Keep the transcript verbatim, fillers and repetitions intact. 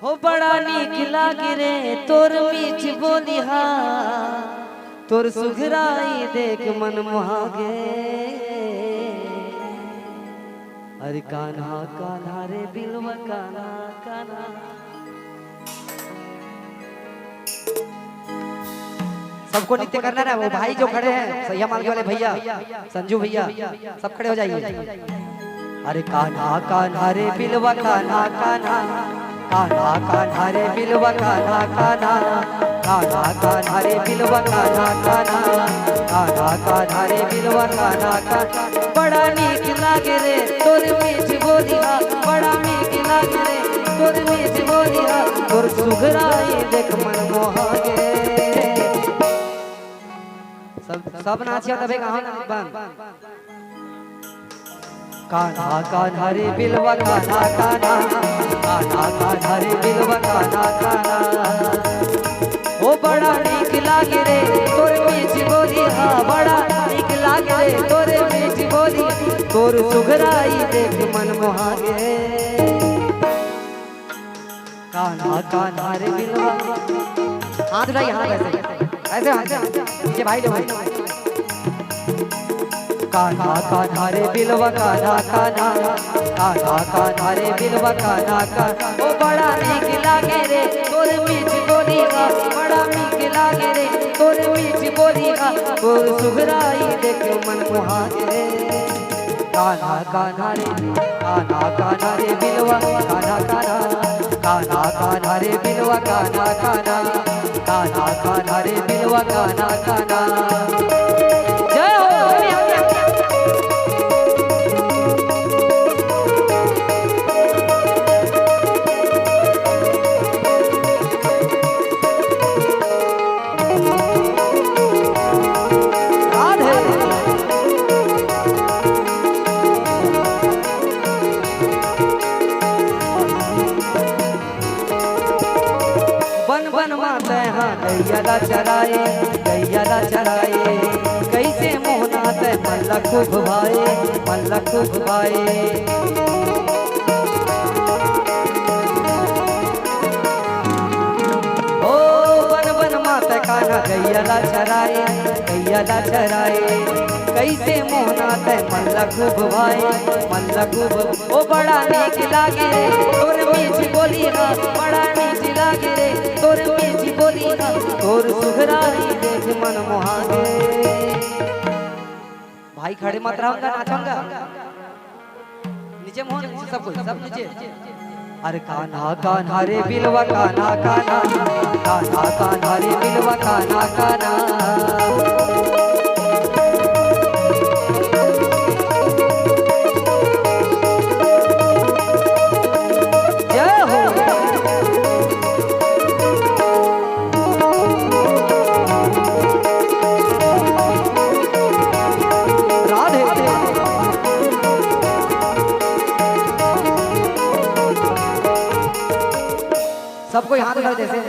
हो बड़ा नीक लागे रे तोर मीठ बोलिहा, तोर सुघराई देख मन मोहागे। अरे कान्हा कान्हा रे बिलवा कान्हा कान्हा। सबको नृत्य करना ना, वो भाई जो खड़े हैं सैया मालवी वाले भैया, संजू भैया, सब खड़े हो जाइए। अरे कान्हा कान्हा रे बिलवा कान्हा कान्हा, कान्हा कान्हा रे बिलवा कान्हा कान्हा, कान्हा कान्हा रे बिलवा कान्हा कान्हा, कान्हा कान्हा रे बिलवा कान्हा कान्हा। बड़ा नीक लागे रे तोर मीठ बोलिहा, बड़ा नीक लागे रे तोर मीठ बोलिहा, तोर सुघराई देख मन मोहागे। सब सब नाचिया तभे गाँव बन। कान्हा कान्हा रे बिलवा कान्हा कान्हा, कान्हा कान्हा रे बिलवा कान्हा कान्हा। ओ बड़ा नीक लागे रे तोर मीठ बोलिहा, बड़ा नीक लागे रे तोर मीठ बोली, तोर सुघराई देख मन मोहागे। कान्हा कान्हा रे बिलवा। हाथ उठाइए, हाथ ऐसे, ऐसे हाथ, नीचे भाई लोग। कान्हा कान्हा रे बिलवा कान्हा कान्हा, कान्हा कान्हा रे बिलवा कान्हा कान्हा। ओ बड़ा नीक लागे रे तोर मीठ बोलिहा, बड़ा नीक लागे रे तोर मीठ बोलिहा, तोर सुघराई देख मन मोहागे। कान्हा कान्हा रे, कान्हा कान्हा रे बिलवा कान्हा कान्हा, कान्हा कान्हा रे बिलवा कान्हा कान्हा, कान्हा कान्हा रे बिलवा कान्हा कान्हा। जय हो। राधे। बन बन मा तैं हा गैया ला चराए, गैया ला चराए। कइसे मोहना तैं मन ला खूब भाए, मन ला खूब भाए। ओ बन बन मा तैं कान्हा गैया ला चराए, गैया ला चराए। कइसे मोहना तैं मन ला खूब भाए, मन ला खूब। ओ बड़ा नीक लागे रे तोर मीठ बोलिहा, बड़ा नीक लागे रे तोर मीठ बोलिहा, तोर सुघराई देख मन मोहागे। भाई खड़े मत रहूंगा, नाचूंगा। नीचे मोहन, नीचे सब कोई, सब नीचे। अरे कान्हा कान्हा रे बिलवा कान्हा कान्हा, कान्हा कान्हा रे बिलवा कान्हा कान्हा। जय हो। राधे। सबको हाथ उठाओ जैसे।